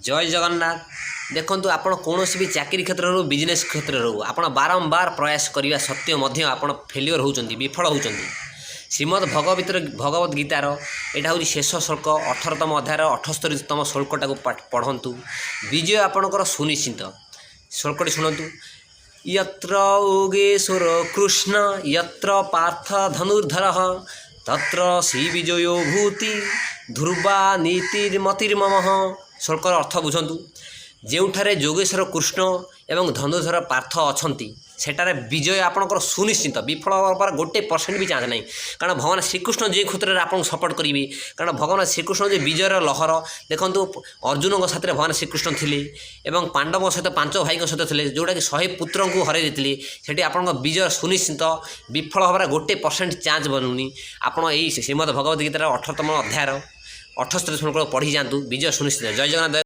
ଜୟ ଜଗନ୍ନାଥ। ଦେଖନ୍ତୁ, ଆପଣ କୌଣସି ବି ଚାକିରି କ୍ଷେତ୍ରରୁ, ବିଜନେସ୍ କ୍ଷେତ୍ରରେ ହଉ, ଆପଣ ବାରମ୍ବାର ପ୍ରୟାସ କରିବା ସତ୍ତ୍ୱେ ମଧ୍ୟ ଆପଣ ଫେଲିଓର ହେଉଛନ୍ତି, ବିଫଳ ହେଉଛନ୍ତି। ଶ୍ରୀମଦ୍ ଭଗବତ ଗୀତାର ଏଇଟା ହେଉଛି ଶେଷ ଶ୍ଲୋକ। 18ତମ ଅଧ୍ୟାୟର 78ତମ ଶ୍ଲୋକଟାକୁ ପଢ଼ନ୍ତୁ। ବିଜୟ ଆପଣଙ୍କର ସୁନିଶ୍ଚିତ। ଶ୍ଲୋକଟି ଶୁଣନ୍ତୁ। ଯତ୍ର ଯୋଗେଶ୍ୱର କୃଷ୍ଣ ଯତ୍ର ପାର୍ଥ ଧନୁର୍ଧର, ତତ୍ର ଶ୍ରୀ ବିଜୟ ଭୂତି ଧ୍ରୁବା ନୀତିର୍ମତିର୍ମମ। ଶ୍ଲୋକର ଅର୍ଥ ବୁଝନ୍ତୁ। ଯେଉଁଠାରେ ଯୋଗେଶ୍ୱର କୃଷ୍ଣ ଏବଂ ଧନୁର୍ଧର ପାର୍ଥ ଅଛନ୍ତି, ସେଠାରେ ବିଜୟ ଆପଣଙ୍କର ସୁନିଶ୍ଚିତ। ବିଫଳ ହେବାର 1% ବି ଚାନ୍ସ ନାହିଁ। କାରଣ ଭଗବାନ ଶ୍ରୀକୃଷ୍ଣ ଯେଉଁ କ୍ଷେତ୍ରରେ ଆପଣଙ୍କୁ ସପୋର୍ଟ କରିବେ, କାରଣ ଭଗବାନ ଶ୍ରୀକୃଷ୍ଣ ଯେ ବିଜୟର ଲହର। ଦେଖନ୍ତୁ, ଅର୍ଜୁନଙ୍କ ସାଥିରେ ଭଗବାନ ଶ୍ରୀକୃଷ୍ଣ ଥିଲେ ଏବଂ ପାଣ୍ଡବଙ୍କ ସହିତ, ପାଞ୍ଚ ଭାଇଙ୍କ ସହିତ ଥିଲେ, ଯେଉଁଟାକି 100 ପୁତ୍ରଙ୍କୁ ହରାଇ ଦେଇଥିଲେ। ସେଠି ଆପଣଙ୍କ ବିଜୟ ସୁନିଶ୍ଚିତ। ବିଫଳ ହେବାର 1% ଚାନ୍ସ ବନୁନି। ଆପଣ ଏଇ ଶ୍ରୀମଦ୍ ଭଗବତ ଗୀତାର 18ତମ ଅଧ୍ୟାୟର 78 ଶ୍ଲୋକ ପଢ଼ି ଯାଆନ୍ତୁ। ବିଜୟ ସୁନିଶ୍ଚିତ। ଜୟ ଜଗନ୍ନାଥ।